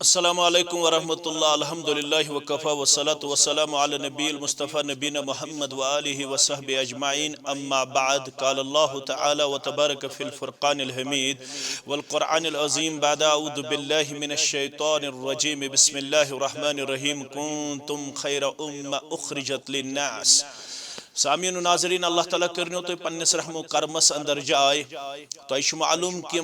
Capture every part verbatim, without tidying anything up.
السلام عليكم ورحمة الله. الحمد لله وكفى والصلاة والسلام على النبي المصطفى نبينا محمد وآله وصحبه أجمعين. أما بعد، قال الله تعالى وتبارك في الفرقان الحميد والقرآن العظيم بعد أعوذ بالله من الشيطان الرجيم. بسم الله الرحمن الرحيم. كنتم خير أمة أخرجت للناس. سامعین و ناظرین، اللہ تعالیٰ کرنو تُہۍ پننِس رحم و کرمس اندر جاے۔ تۄہہِ چھُ معلوم کہِ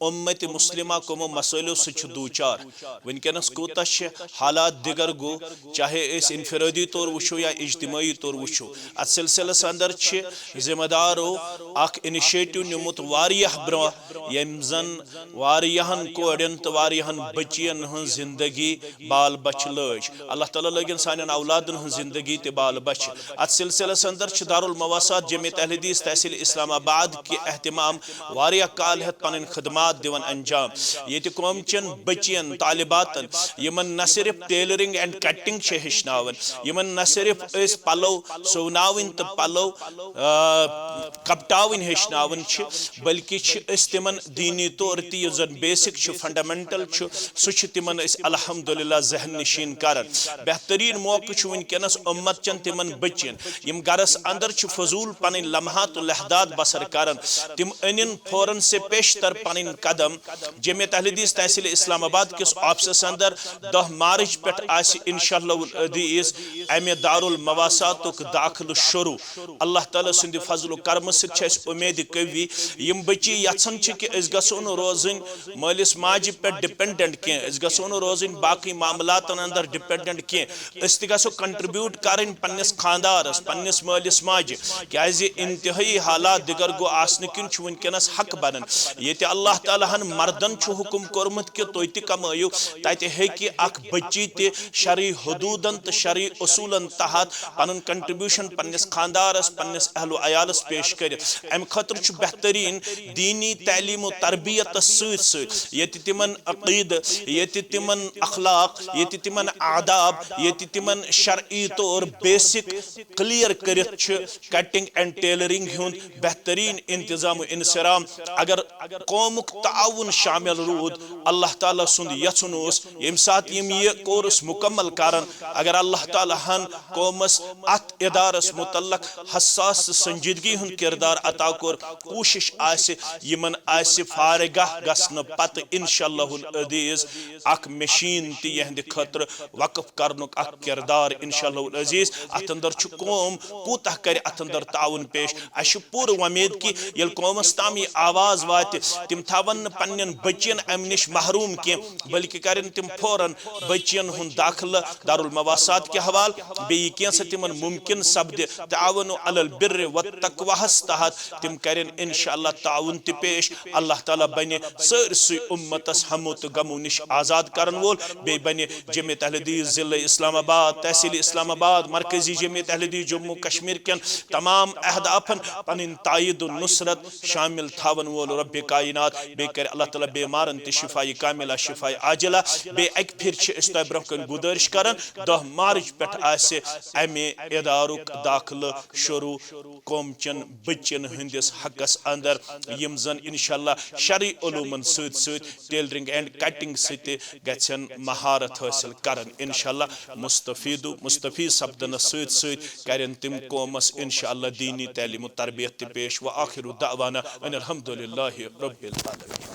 امت مسلمہ کمو مسائلو سۭتۍ چھُ دوچار۔ وٕنکیٚنس کوٗتاہ چھِ حالات دِگر گوٚو، چاہے أسۍ انفرٲدی طور وٕچھو یا اجتمٲعی طور وٕچھو۔ اتھ سلسلس اندر چھِ ذمہ دارو اکھ انیشیٹو نیومُت واریاہ برونٛہہ، ییٚمۍ زن واریاہن کورٮ۪ن تہٕ واریاہن بچین ہٕنٛز زندگی بال بچھ لٲج۔ اللہ تعالیٰ لٲگِن سانٮ۪ن اولادن ہٕنٛز زندگی تہِ بال بچھ۔ اتھ سلسلس اندر چھِ دارالمواسات جمعیت اہل حدیث تحصیل اسلام آباد کہِ اہتمام واریاہ کال ہیتھ پنٕنۍ خدمات دِوان انجام۔ ییٚتہِ قوم چٮ۪ن بچین، طالباتن، یِمن نہ صرف ٹیلرنگ اینڈ کٹنگ چھِ ہیٚچھناوان، یِمن نہ صرف أسۍ پلو سُوناوٕنۍ تہٕ پلو، آ، کپٹاوٕنۍ ہیٚچھناوان چھِ، بلکہِ چھِ أسۍ تِمن دینی طور تہِ، یُس زن بیسک چھُ، فنڈامنٹل چھُ، سُہ چھِ تِمن أسۍ الحمدللہ ذہن نشین کران۔ بہترین موقعہٕ چھُ وٕنکیٚنس امت چٮ۪ن تِمن بچین، یِم گرس اندر چھِ فضول پنٕنۍ لمحات و لحظات بسر کران، تِم أنِن فوراً سے پیشتر پنٕنۍ قدم جمعیت اہل حدیث تحصیل اسلام آباد کِس آفسس اندر۔ دہ مارچ پٮ۪ٹھ آسہِ انشاءاللہ العزیز امہِ دارالمواساتُک داخلہٕ شروع۔ اللہ تعالیٰ سٕنٛدِ فضل و کرمہٕ سۭتۍ چھِ اَسہِ اُمید قوی، یِم بچی یژھان چھِ کہِ أسۍ گژھو نہٕ روزٕنۍ مٲلِس ماجہِ پٮ۪ٹھ ڈِپینڈنٹ کینٛہہ، أسۍ گژھو نہٕ روزٕنۍ باقٕے معاملاتن اندر ڈِپینڈنٹ کینٛہہ، أسۍ تہِ گژھو کنٹریبیوٹ کرٕنۍ پننِس خاندارس، پننِس مٲلِس ماجہِ، کیازِ انتہٲیی حالات دِگر گوٚو آسنہٕ کِنۍ چھُ وٕنکیٚنس حق بنان۔ ییٚتہِ اللہ تعالیٰ ہن مردن چھُ حُکم کوٚرمُت کہِ تُہۍ تہِ کمٲیِو، تتہِ ہیٚکہِ اکھ بچی تہِ شرعی حدوٗدن تہٕ شرعی اصوٗلن تحت پنُن کنٹریبیوشن پننِس خاندارس، پننِس اہل و عیالس پیش کٔرِتھ۔ امہِ خٲطرٕ چھُ بہترین دینی تعلیم و تربیتس سۭتۍ سۭتۍ ییٚتہِ تِمن عقیدٕ، ییٚتہِ تِمن اخلاق، ییٚتہِ تِمن آداب، ییٚتہِ تِمن شرعی طور بیسک کلیئر کٔرِتھ چھُ کٹنگ اینڈ ٹیلرنگ ہُنٛد بہترین انتظام و انصرام۔ اگر قومُک تعاون شامل روٗد، اللہ تعالیٰ سُنٛد یژھُن اوس، ییٚمہِ ساتہٕ یِم یہِ کورس مکمل کرن، اگر اللہ تعالیٰ ہن قومس اتھ ادارس متعلق حساس تہٕ سنجیدگی ہُنٛد کردار عطا کوٚر، کوٗشش آسہِ، یِمن آسہِ فارغہ گژھنہٕ پتہٕ انشاءاللہ العزیز اکھ مشین تہِ یِہنٛدِ خٲطرٕ وقف کرنُک اکھ کردار۔ انشاءاللہ العزیز، اتھ اندر چھُ قوم کوٗتاہ کرِ اتھ اندر تعاون پیش۔ اسہِ چھُ پوٗرٕ وۄمید کہِ ییٚلہِ قومس تام یہِ آواز واتہِ، تِم تھاون نہٕ پننٮ۪ن بچین امہِ نِش محروم کینٛہہ، بلکہِ کرن تِم فوراً بچین ہُنٛد داخلہٕ دارالمواسات کہِ حوالہٕ، بیٚیہِ کینٛژھا تِمن ممکن سپدِ، تعاون علی البر والتقواہس تحت تِم کرن انشاءاللہ تعاون تہِ پیش۔ اللہ تعالیٰ بنہِ سٲرسٕے امتس ہمو تہٕ غمو نِش آزاد کرن وول، بیٚیہِ بنہِ جمعیت اہل حدیث ضلع اسلام آباد، تحصیل اسلام آباد، مرکزی جمعیت اہل حدیث جموں کشمیر کٮ۪ن تمام اہدافن پنٕنۍ تائید و نصرت شامل تھاون وول رب کائنات۔ بیٚیہِ کرِ اللہ تعالیٰ بیمارن تہِ شفایہِ کاملہ، شفایہِ عاجلہ۔ بیٚیہِ اکہِ پھِرِ چھِ أسۍ تۄہہِ برونٛہہ کنہِ گُزٲرِش کران، دہ مارچ پٮ۪ٹھ آسہِ امہِ ادارُک داخلہٕ شروع۔ قوم چٮ۪ن بچن ہٕنٛدِس حقس اندر، یِم زن انشاءاللہ شرعی علومن سۭتۍ سۭتۍ ٹیلرنگ اینڈ کٹنگ سۭتۍ تہِ گژھن مہارت حٲصِل کرن۔ انشاءاللہ مستفید و مستفید سپدنس سۭتۍ سۭتۍ کرن تِم قومس انشاءاللہ دینی تعلیم و تربیت تہِ پیش۔ وآخر دعوانا ان الحمدللہ رب العالمین۔